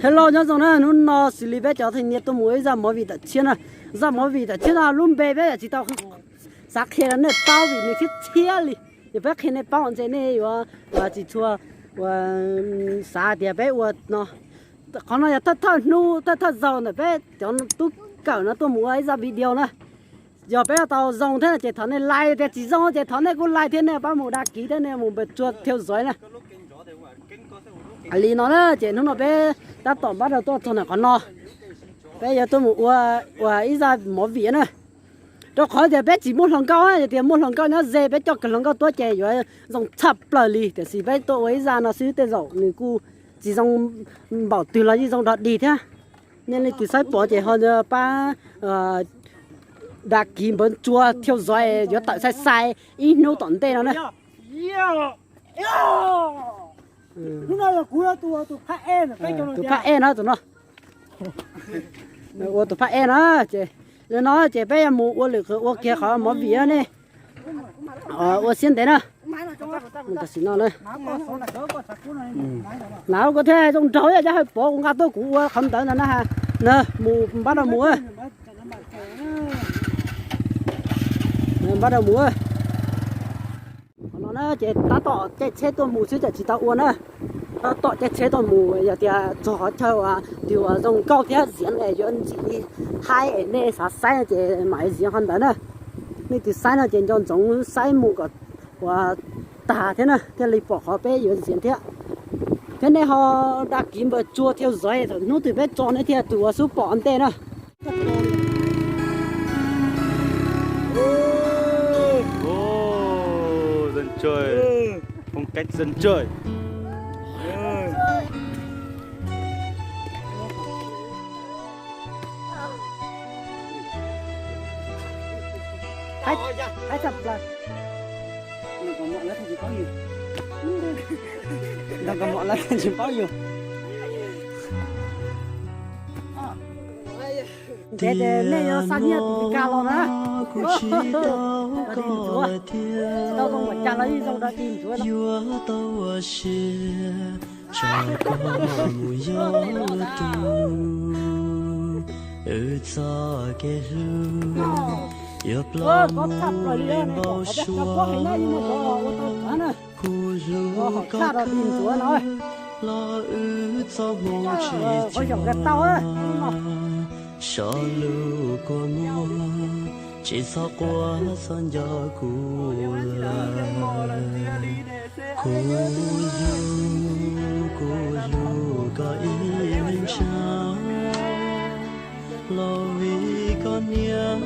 Hello, nyob zoo na, hnub no xws li peb cov thaj niam tuaj mus ua ib zaj movie tam tshiab na. Zaj movie tam tshiab no lub npe peb tsis tau xav qhia rau nej paub vim nws tshiab tshiab li. Yog peb qhia nej paub ntse nej yuav tsis tshua ua xav tias peb ua no. Qhov no yog thawj thawj hnub thawj thawj zaug ntawm peb cov tub kawm no tuaj mus ua ib zaj video na. Yog peb tau zoo thiab ces thov nej like, tias tsis zoo ces thov nej kuj like thiab, nej pab mus đăng ký thiab, nej mus npawg tsua theo dõi na. Li no na ces hnub no peb tab tom npaj rau tuaj txog ntawm qhov no, peb yuav tuaj mus ua ua ib zaj movie na. Rau qhov tias peb tsis muaj hluas nkauj, yog tias muaj hluas nkauj nyob ze peb coj kiag hluas nkauj tuaj ces yuav zoo tshaj plaws li, tiam sis peb tuaj ua ib zaj no xwb tej zaum nws kuj tsis zoo npaum twg los yeej zoo dog dig thiab. Nej leej twg saib pom ces ho pab đăng ký npawg tsua theo dõi, yuav tawm sai sai ib hnub tom ntej no na. Tus phab ej no, tus no ua tus phab ej no ces, li no ces peb yuav mus ua lwm qhov, ua kiag qhov movie ne. Ua siab ntev na. Tam sim no na, nav kuv thiaj zoo nraug, yog hawj pov kuv nqa tuaj kuv ua qhov ntawd no na. Mus npaj rau mus, npaj rau mus. Qhov no na ces tab tom caij tsheb tuaj mus xwb, tsis tau ua na. Tab tom caij tsheb tuaj mus, yog tias txog qhov chaw uas tus uas zoo nkauj thiab ziav es yuav ntxim li haib es nej xav saib no ces mam ziav qhov ntawd na. Nej twb saib no ces nco ntsoov saib mus kom ua tag thiab na thiaj li pom qhov peb yuav ziav thiab. Thiab nej ho đăng ký npawg tsua theo dõi, thaum hnub twg peb tso nej thiaj tus uas xub pom ntej na. Dân chơi, phong cách dân chơi. Haib tshaj plaws. Nws kom mom lawv tsis paub yus. Nws kom mom lawv tsis paub yus. Ntev ces nej yuav xa nyiaj tus Meskas los na. Dog dig ntxuav, tsis tau zoo ua cas los yeej zoo dog dig ntxuav no. Yuav tau ua siab tso koj mus yog tus wb txoj kev hlub, yuav plaub mus li npau suav. Kuv hlub koj kawg los wb txoj hmoov tsis tuag. So lus kua muag, tsis txhob quaj txhob nco kuv lawm. Kuv hlub, kuv hlub koj ib leeg tshaj, los vim koj niam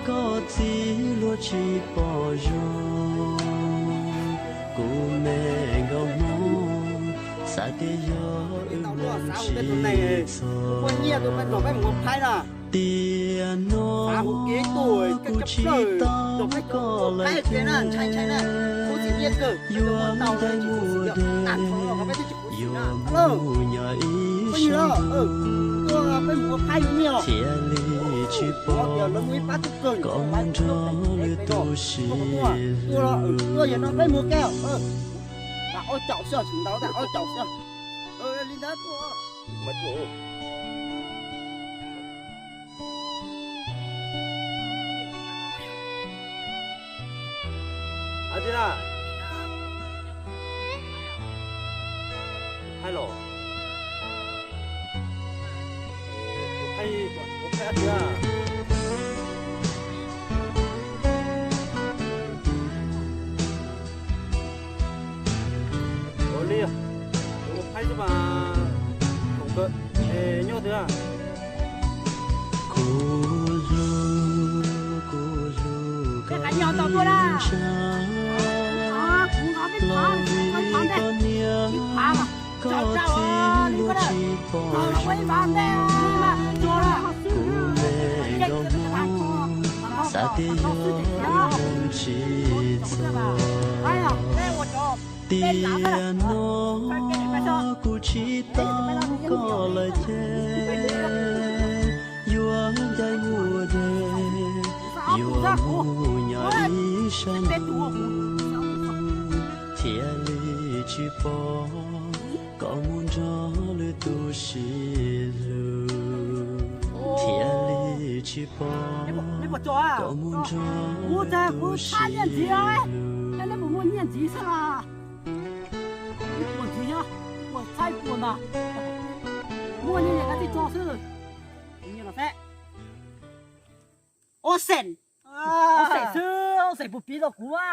koj txiv luag tsis pom zoo. Kuv me nkauj Hmoob, xav tias yog wb neeg tsis txog. Tiam no kuv tsis tau koj lawm ces, yuav ncaim mus deb, yuav mus nyob ib sab, thiaj li tsis pom koj mus nrog lwm tus sib hlub. Ua li, mus phaib xwb mas, nyob twg? Kuv hlub, kuv hlub koj ib leeg tshaj, los vim koj niam koj txiv luag tsis pom zoo. Kuv me nkauj Hmoob, xav tias yog wb neeg tsis txog. Tiam no kuv tsis tau koj lawm ces, yuav ncaim mus deb, yuav mus nyob ib sab ntuj. Thiaj li tsis pom koj mus nrog lwm tus sib hlub. Thiaj li tsis pom koj mus nrog lwm tus sib hlub. Neb puas muaj nyiaj ntxiv xwb las? Neb puas ntxiv, puas txhaib puas ntag. Muaj nyiaj ces kav tsij tso xwb. Nyiaj no xwb. Ob xees. Ob xees xwb, ob xees puas piv tau kuv a?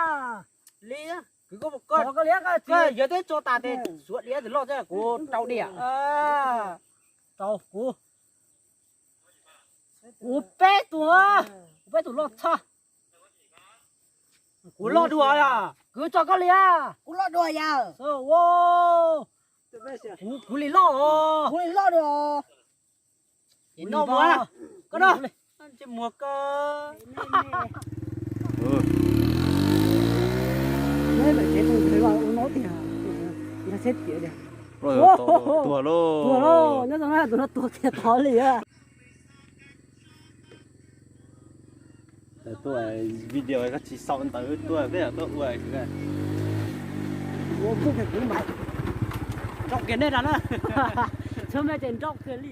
Li, kwv koj, koj li, koj yog twb tso tas tes suav diav tus loj thiab kuv rau diam. Rau kuv, kuv peb tus, kuv peb tus loj tshaj. Kuv loj dua yog? Kwv tso koj li a. Kuv loj dua yog. Kuv, kuv li loj os. Kuv li loj dua. Ces no mus, koj no, ntsej muag koj. Neb lawm tsev tus ntxhais los ua no tiag, nqa tsheb tiag tiag. Tuag lauj, nyob zoo na, tus no tuag kiag tod li a. Tuaj video koj tsis xaus ntawv tuaj peb tuaj ua. Ua kuj kiag kuv mas. Nrau kiag nej na. Txhua me ces nrau kiag li.